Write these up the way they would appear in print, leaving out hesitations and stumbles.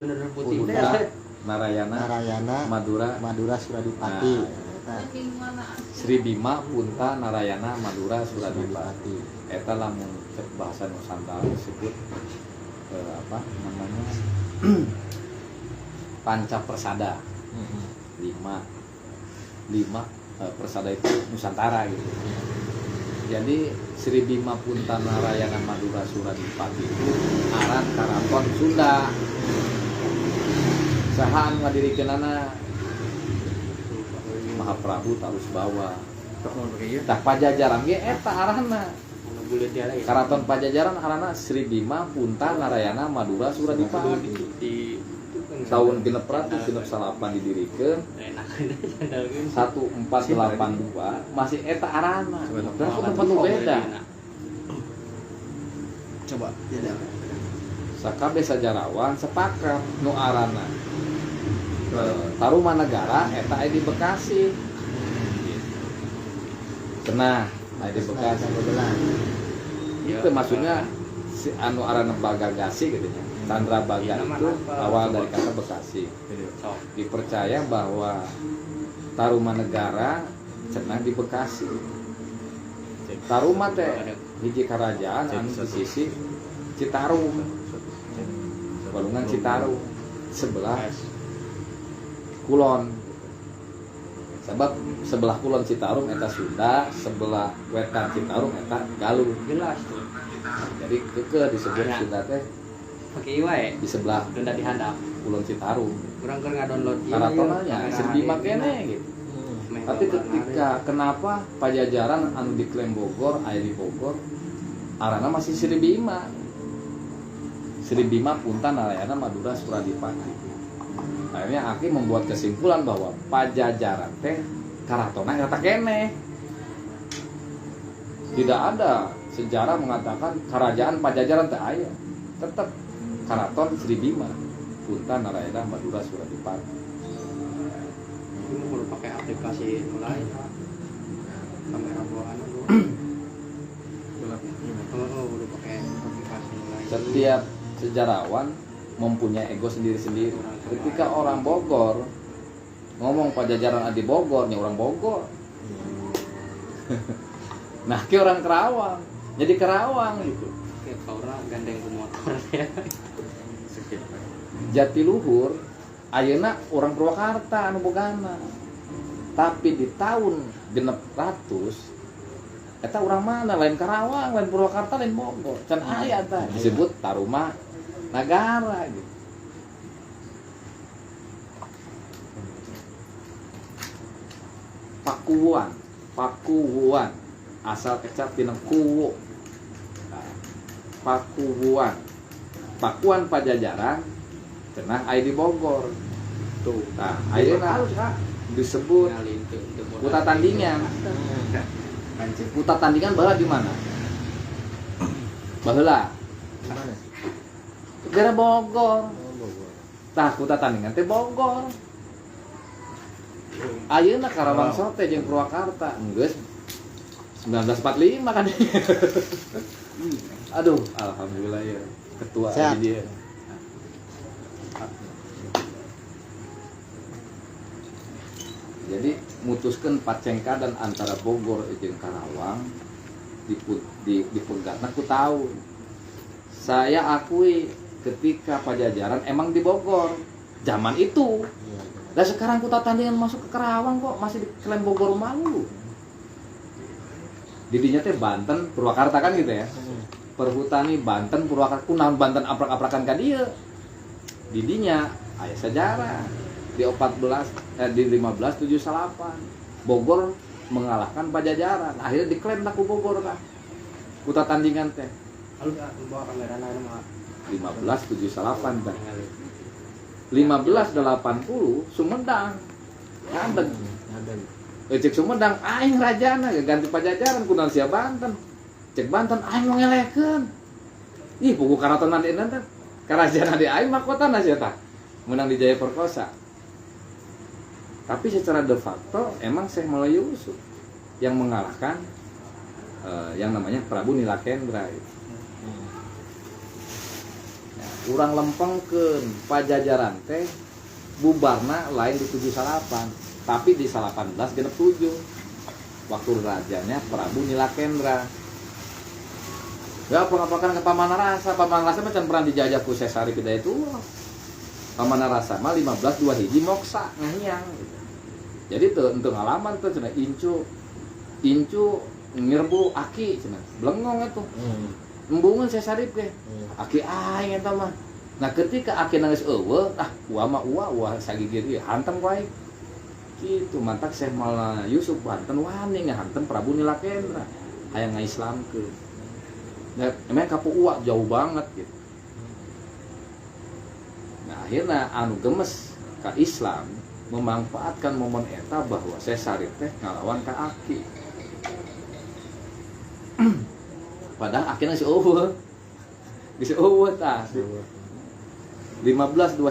Bener putih. Punta Narayana Narayana Madura. Madura Suradipati. Nah. Eta Sri Bima Punta Narayana Madura Suradipati. Suradipati. Eta lamun cek bahasa Nusantara disebut apa namanya, Panca Persada. Lima lima persada itu Nusantara gitu. Jadi Sri Bima Punta Narayana Madura Suradipati itu aran karaton Sunda. Saha anu ngadirikeunana? Mahaprabu Tarusbawa. Tah, Pajajaran ge eta arahna. Karaton Pajajaran arana Sri Bima Punta Narayana Madura Suradipati. Tahun 669 didirikeun, 1482 masih eta arana. Berarti tempat nu beda. Coba ya. Sakabeh sejarawan sepakat nu arana Tarumanegara eta aya di Bekasi. Cenah aya di Bekasi. Itu maksudnya si anu arana Bagagasi gitu nya. Chandra Baga itu awal dari kata Bekasi. Dipercaya bahwa Tarumanegara cenah di Bekasi. Taruma teh hiji kerajaan anu di sisi Citarum. Walungan Citarum sebelah kulon. Sebab sebelah kulon Citarum eta Sunda, sebelah wetan Citarum eta Galuh. Jelas tuh. Jadi kekeh disebut Sunda teh Pakai wae. di sebelah Tunda dihandap. kulon Citarum. Kurang keur ngadownload ieu. Karatonanya Sri Bima kene gitu. Tapi ketika kenapa Pajajaran anu diklaim Bogor, aya di Bogor, arana masih Sri Bima. Sri Bima Punta Narayana Madura Suradipati. Akhirnya Aki membuat kesimpulan bahwa Pajajaran teh karatona eta keneh. Tidak ada sejarah mengatakan kerajaan Pajajaran teh aya. Tetap Karaton Sri Bima Punta Narayana Madura Suradipati. Ini perlu pakai aplikasi lain, Pak. Kamera bawaan dulu. Oh, perlu pakai aplikasi lain. Setiap sejarawan mempunyai ego sendiri-sendiri. Ketika orang Bogor ngomong Pajajaran di Bogor, nya orang Bogor. Nah, ke orang Kerawang, jadi Kerawang gitu. Kayak kaura gandeng ku motor ya. Jatiluhur ayeuna orang Purwakarta anu bogana. Tapi di tahun 600 eta orang mana, lain Karawang, lain Purwakarta, lain Bogor. Can aya tah disebut Taruma Nagara gitu. Pakuwuan, Pakuwuan asal kecap tina kuwu. Nah, Pakuwuan. Pakuan Pajajaran cenah aya di Bogor. Tuh. Nah, ayeuna disebut Kuta Tandingan. Kuta Tandingan baheula di mana? Baheula Di mana? Daerah Bogor. Oh, Bogor. Tah, Kuta Tandingan teh Bogor. Ayeuna Karawang Sote jeung Purwakarta geus 1945 kan. Aduh, alhamdulillah ya. Ketua Sehat. di dia. Jadi mutuskeun pacengkadan antara Bogor jeung Karawang dipegatna ku taun. Saya akui ketika Pajajaran emang di Bogor zaman itu. Iya. Lah sekarang Kuta Tandingan masuk ke Karawang kok masih diklaim Bogor malu. Didinya teh Banten Purwakarta kan gitu ya. Perhutani Banten Purwakarta kunaon Banten aprak-aprakan ka dieu. Didinya aya sejarah di 14 di 1578 Bogor mengalahkan Pajajaran, akhirnya diklaim lah ku Bogor lah Kuta Tandingan teh. Halus ah, bawa kamera na mah. 1578 teh. 1580 Sumedang ngadeg. Ngadeg. Cek Sumedang aing rajana ganti Pajajaran kunaon sia Banten. Cek Banten aing mau ngelekeun. Ih, pugu karaton di teh. Kerajaan di aing mahkotana sia tah. Menang di Jaya Perkosa. Tapi secara de facto emang Syekh Melayu Yusuf yang mengalahkan yang namanya Prabu Nilakendra itu. Nah, Urang lempengkeun Pajajaran teh bubarna lain di 78, tapi di 1867. Waktu rajanya Prabu Nilakendra. Ya pengapakan ke Pamanarasa, Pamanarasa mah can pernah dijajah ku Syekh Syarif Hidayatullah. Pamanarasa mah 15 2 hiji moksa ngahiang gitu. Jadi teu henteu ngalaman teh cenah incu incu ngirbu aki cenah blengong atuh. Embungeun Syekh Syarif ge. Aki aing eta mah. Nah ketika aki nangis eueuh, ah uwa mah uwa, uwa sagigir ieu hantem ku aing. Kitu mantak Syekh Maulana Yusuf Banten wani ngahantem Prabu Nilakendra hayang ngaislamkeun. Nah, emang kapu uwa jauh banget gitu. Nah akhirnya anu gemes ka Islam memanfaatkan momen eta bahwa Syekh Syarif teh ngalawan ka aki. Padahal akhirnya si eueuh. Geus eueuh tah. 15 2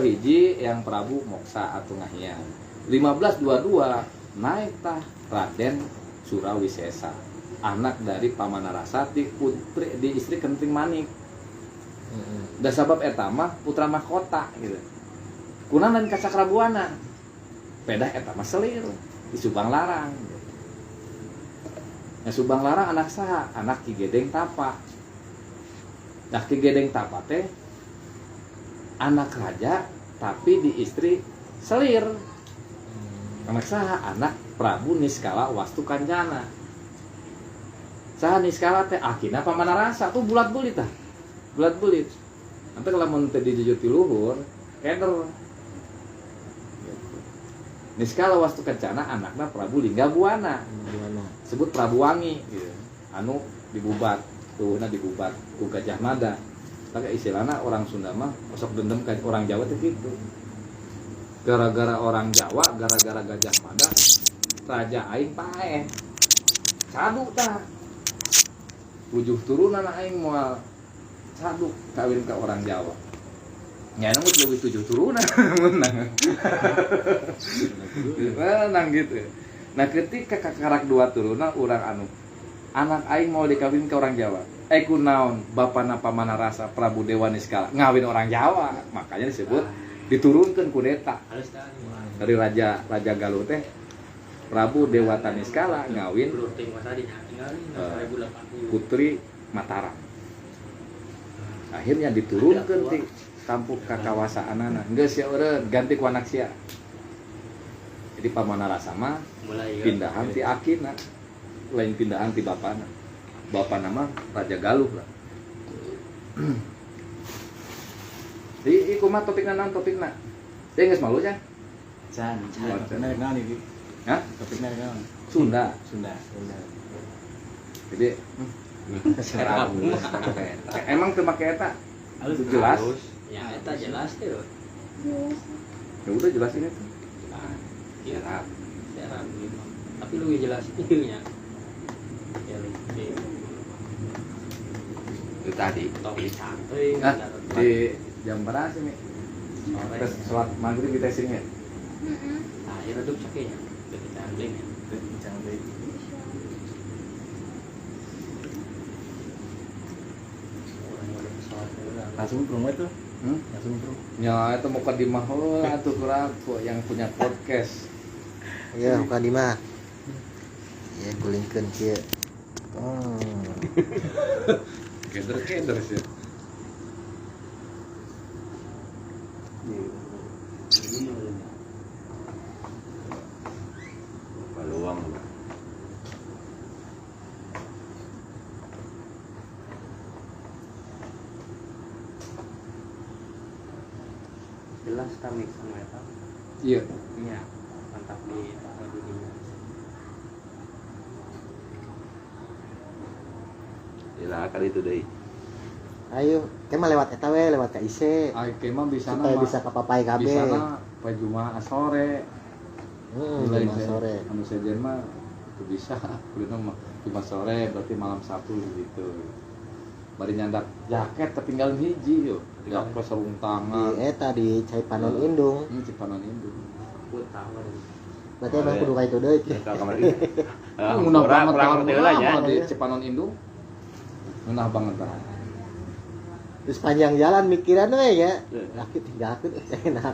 hiji yang Prabu moksa atau ngahiang. 15 22 naik tah Raden Surawisesa, anak dari Pamanarasa di putri di istri Kentring Manik. Da sabab eta mah putra mahkota gitu. Kunaon lain ka Cakrabuana. Pedah eta mah selir di Subang Larang. Nah, Subang Larang anak saha? Anak Ki Gedeng Tapa. Nah, Ki Gedeng Tapa teh anak raja tapi di istri selir. Anak saha? Anak Prabu Niskala Wastu Kancana. Saha Niskala teh akina Pamanarasa tuh bulat bulit tah. Bulat bulit. Nanti kalau mun teu dijujur ti luhur, keder. Gitu. Niskala Wastu Kancana anakna Prabu Linggabuana. Sebut Prabu Wangi gitu. Anu dibubat, tuwuhna dibubat ku Gajah Mada. Tapi istilahna orang Sunda mah osok dendam ka orang Jawa teh gitu. Gara-gara orang Jawa, gara-gara Gajah Mada, raja aing paeh. Cadu tah. 7 turunan aing moal cadu kawin ke orang Jawa. Nya geus leuwih 7 turunan menang. Menang gitu. Nah ketika kakarak 2 turunan urang anu anak aing mau dikawin ke orang Jawa. Kunaon bapana Pamanarasa Prabu Dewa Niskala ngawin orang Jawa, makanya disebut diturunkan kudeta dari raja raja Galuh teh Prabu Dewata Niskala ngawin putri Mataram. Akhirnya diturunkan ti tampuk kakawasaanana. Geus sia eureun ganti ku anak sia. Jadi Pamanarasa mah pindahan ti akina, lain pindahan ti bapana. Bapana mah Raja Galuh lah. Jadi kumaha topikna naon topikna? Teh geus malu nya? Can, can. Naon iki? Hah? Topikna naon? Sunda. Sunda. Jadi emang teu make eta? Jelas. Ya eta jelas teh. Ya udah jelasin itu. Serap. Serap gitu. Tapi lu jelas ieu nya. Ya itu tadi. Nah, di jam berapa sih, Mi? Sore. Terus sholat maghrib kita sini ya? Nah, ya redup sakitnya. Cantik ya. Cantik. Langsung promo itu? Langsung promo. Ya, itu muka di mahul atuh kurang yang punya podcast. Ya, muka di mah. Ya, gulingkeun kieu. Keder-keder sih. Peluang. Jelas kami sama eta. Iya. Iya, mantap di dunia. Lah kali itu deui. Ayo, kemah lewat eta we, lewat ka IC. Ayo kemah bisa supaya bisa ka papai kabeh. Bisa na Jumat sore. Jumat sore. Anu sejen mah itu bisa, kulina mah Jumat sore berarti malam Sabtu gitu. Bari nyandak jaket ketinggalan hiji yo. Jaket sarung tangan. Di eta di Cai Panon Indung. Cipanon Indung. Berarti emang kudu ka itu deui. Eta kamar ieu. Ngunah banget kurang di Cipanon Indung. Ngunah banget tah. Terus panjang jalan mikiran we ya. Laki tinggalkeun enak.